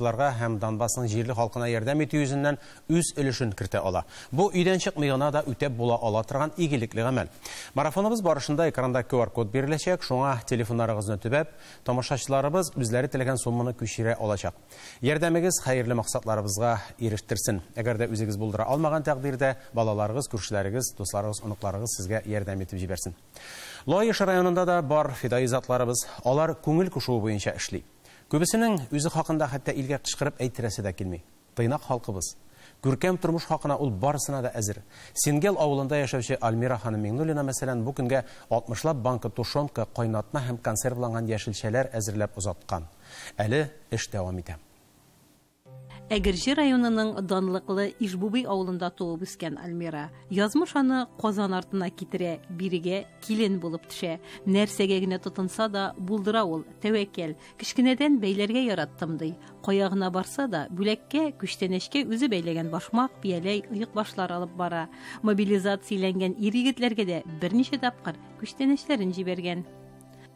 Ларга һәм Донбассның җирле халкына ярдәм итү йөзеннән үз өлешен кертә ала. Бу өйдән чыкмый гына да үтәп була ала торган игелекле гамәл. Марафоныбыз барышында экранда QR-код биреләчәк, шуңа телефоннарыгызны төбәп, тамашачыларыбыз үзләре теләгән сумманы күчерә алачак. Ярдәмегез хәерле максатларыбызга ирештерсен. Әгәр дә үзегез булдыра алмаган тәкъдирдә, балаларыгыз, күршеләрегез, дусларыгыз, оныкларыгыз сезгә ярдәм итеп җибәрсен. Лаеш районында да бар фидаи затларыбыз, алар күңел кушуы буенча эшли. Күбесенең үзе хакында хәтта илгә кычкырып әйттерәсе дә килми. Тыйнак халкыбыз. Күркәм тормыш хакына ул барысына да әзер. Сингел авылында яшәүче Альмира ханым Миңнуллина, мәсәлән, бу көнгә 60лап банка тушенка, кайнатма һәм консервланган яшелчәләр әзерләп озаткан. Әле эш дәвам итә. Әгерҗе районының данлыклы Ижбубый авылында туып үскән Альмира. Язмыш аны Казан артына китерә, бирегә килен булып төшә. Нәрсәгә генә тотынса да, булдыра ул, тәвәккәл. Кечкенәдән бәйләргә яраттым, ди. Кая гына барса да, бүләккә, күчтәнәчкә үзе бәйләгән башмак, бияләй, оекбашлар алып бара. Мобилизацияләнгән ир-егетләргә дә берничә тапкыр күчтәнәчләрен җибәргән.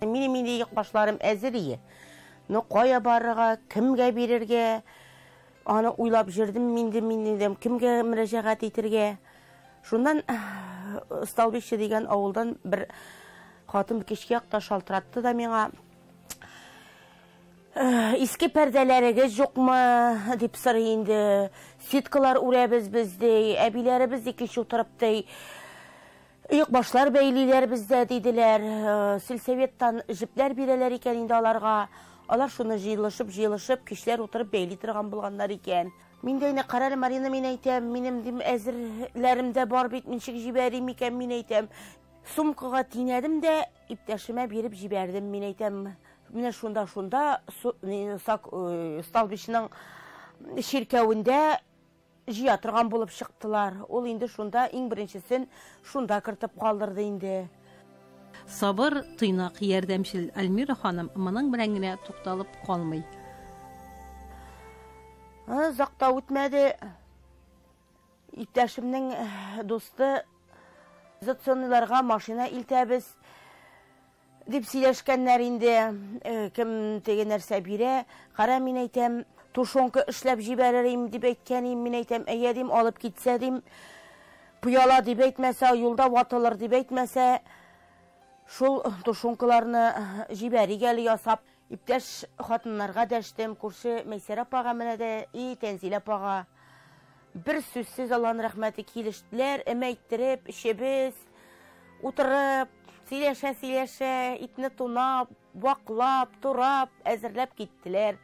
Минем инде оекбашларым әзер ие. Но кая барырга, кемгә бирергә, аны уйлап йөрдем инде мин инде, кемгә мөрәҗәгать итергә. Шуннан Столбище дигән авылдан бер хатын кичке якта шалтыратты да миңа. Иске пәрдәләрегез юкмы дип сорый инде. Сеткалар үрәбез без ди, әбиләребез ди кич утырып ди. Оекбашлар бәйлиләр бездә диделәр. Сельсоветтан җепләр бирәләр икән инде аларга. Алар шуны җыелышып, җыелышып, кичләр утырып бәйли торган булганнар икән. Мин дә инде, карале, Марина, мин әйтәм, минем дим әзерләрем дә бар бит, ничек җибәрим икән, мин әйтәм. Сумкага тинәдем дә иптәшемә биреп җибәрдем, мин әйтәм. Менә шунда-шунда Столбищның чиркәвендә җыя торган булып чыктылар. Ул инде шунда иң беренчесен шунда кертеп калдырды инде. Сабыр, тыйнак, ярдәмчел Альмира ханым моның белән генә тукталып калмый. Озак та үтмәде. Иптәшемнең дусты мобилизационныйларга машина илтәбез дип сөйләшкәннәр инде. Кем теге нәрсә бирә? Кара, мин әйтәм, тушенка эшләп җибәрерим дип әйткән идем, мин әйтәм, әйә дим, алып китсә дим, пыяла дип әйтмәсә, юлда ватылыр дип әйтмәсә, шул тушенкаларны җибәрик әле ясап. Иптәш хатыннарга дәштем, күрше Мәйсәрә апага менә дә, и Тәнзилә апага. Бер сүзсез Аллаһның рәхмәте килештеләр, эм әйттереп, эчебез, утырып, сөйләшә-сөйләшә, итне тунап, ваклап, турап, әзерләп киттеләр.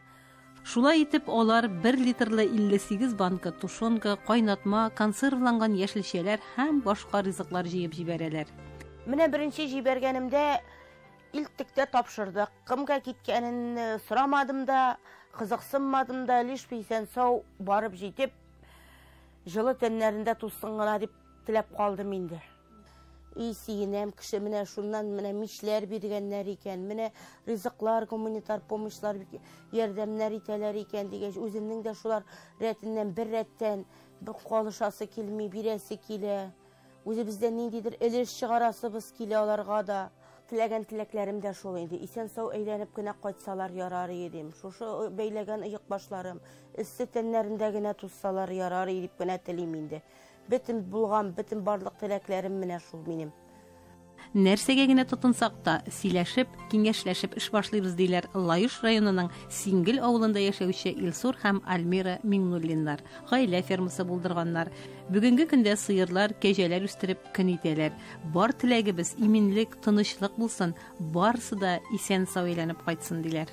Шулай итеп, алар 1 литрлы 58 банка тушенка, кайнатма, консервланган яшелчәләр һәм башка ризыклар җыеп җибәрәләр. Менә беренче җибәргәнемдә илттек тә тапшырдык. Кемгә киткәнен сорамадым да, кызыксынмадым да, лишь бы исән-сау барып җитеп, җылы тәннәрендә тузсын гына дип теләп калдым инде. И сөенәм, кеше менә шуннан менә мичләр биргәннәр икән, менә ризыклар, гуманитар помощьлар, ярдәмнәр итәләр икән дигәч, үземнең дә шулар рәтеннән бер рәттән бер калышасы килми, бирәсе килә. Үзебездән ниндидер өлеш чыгарасыбыз килә аларга да. Теләгән теләкләрем дә шул инде. Исән-сау әйләнеп кенә кайтсалар ярар иде дим. Шушы бәйләгән оекбашларым, эссе тәннәрендә генә тузсалар ярар иде дип кенә телим инде. Бөтен булган, бөтен барлык теләкләрем менә шул минем. Нәрсәгә генә тотынсак та, сөйләшеп, киңәшләшеп эш башлыйбыз диләр Лаеш районының Сингел авылында яшәүче Илсур һәм Альмира Миңнуллиннар. Гаилә фермасы булдырганнар. Бүгенге көндә сыерлар, кәҗәләр үстереп көн итәләр. Бар теләгебез иминлек, тынычлык булсын, барысы да исән-сау әйләнеп кайтсын диләр.